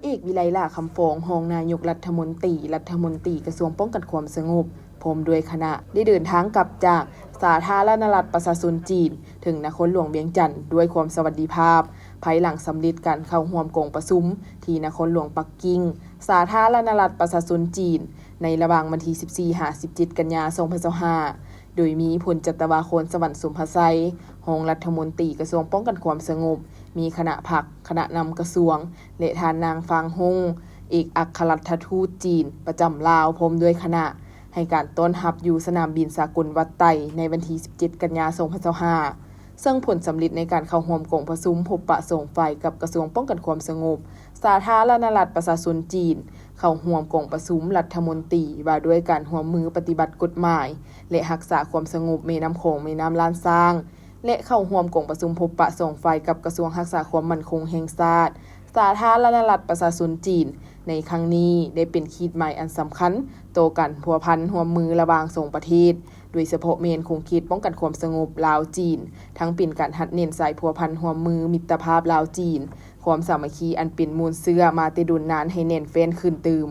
ເອກ ວິໄລ ຫຼ້າຄຳຟອງ ຮອງນາຍົກລັດຖະມົນຕີ, ລັດຖະມົນຕີກະຊວງປ້ອງກັນຄວາມສະຫງົບ ພ້ອມດ້ວຍຄະນະ ໄດ້ເດີນທາງກັບຈາກສາທາລະນະລັດປະຊາຊົນຈີນ ເຖິງນະຄອນຫຼວງວຽງຈັນ ດ້ວຍຄວາມສະຫວັດດີພາບ ພາຍຫຼັງສຳເລັດການເຂົ້າຮ່ວມກອງປະຊຸມ ທີ່ນະຄອນຫຼວງປັກກິ່ງ ສາທາລະນະລັດປະຊາຊົນຈີນ ໃນລະຫວ່າງວັນທີສິບສີ່ ຫາ ສິບເຈັດ ກັນຍາ ສອງພັນຊາວຫ້າ ໂດຍມີ ພົນຈັດຕະວາ ຄອນສະຫວັນ ສົມພະໄຊ ຮອງລັດຖະມົນຕີກະຊວງປ້ອງກັນຄວາມສະຫງົບ, ມີຄະນະພັກ, ຄະນະນຳກະຊວງ ແລະ ທ່ານນາງ ຟາງ ຫົງ ເອກອັກຄະລັດຖະທູດຈີນປະຈຳລາວ ພ້ອມດ້ວຍຄະນະ ໃຫ້ການຕ້ອນຮັບຢູ່ສະໜາມບິນສາກົນວັດໄຕ ໃນວັນທີສິບເຈັດ ກັນຍາ ສອງພັນຊາວຫ້າ ເຊິ່ງຜົນສຳເລັດໃນການເຂົ້າຮ່ວມກອງປະຊຸມພົບປະສອງຝ່າຍກັບກະຊວງປ້ອງກັນຄວາມສະຫງົບ ສາທາລະນະລັດປະຊາຊົນຈີນ ເຂົ້າຮ່ວມກອງປະຊຸມລັດຖະມົນຕີວ່າດ້ວຍການຮ່ວມມືປະຕິບັດກົດໝາຍ ແລະ ຮັກສາຄວາມສະຫງົບແມ່ນ້ຳຂອງ ແມ່ນ້ຳລ້ານຊ້າງ ແລະ ເຂົ້າຮ່ວມກອງປະຊຸມພົບປະສອງຝ່າຍກັບກະຊວງຮັກສາຄວາມໝັ້ນຄົງແຫ່ງຊາດ ສາທາລະນະລັດປະຊາຊົນຈີນ ໃນຄັ້ງນີ້ ໄດ້ເປັນຂີດໝາຍອັນສຳຄັນຕໍ່ການພົວພັນຮ່ວມມືລະຫວ່າງສອງປະເທດ ໂດຍສະເພາະແມ່ນຂົງເຂດປ້ອງກັນຄວາມສະຫງົບລາວ-ຈີນ, ທັງເປັນການຮັດແໜ້ນສາຍພົວພັນຮ່ວມມືມິດຕະພາບລາວ-ຈີນ, ຄວາມສາມັກຄີອັນເປັນມູນເຊື້ອມາແຕ່ດົນນານໃຫ້ແໜ້ນແຟ້ນຂຶ້ນຕື່ມ.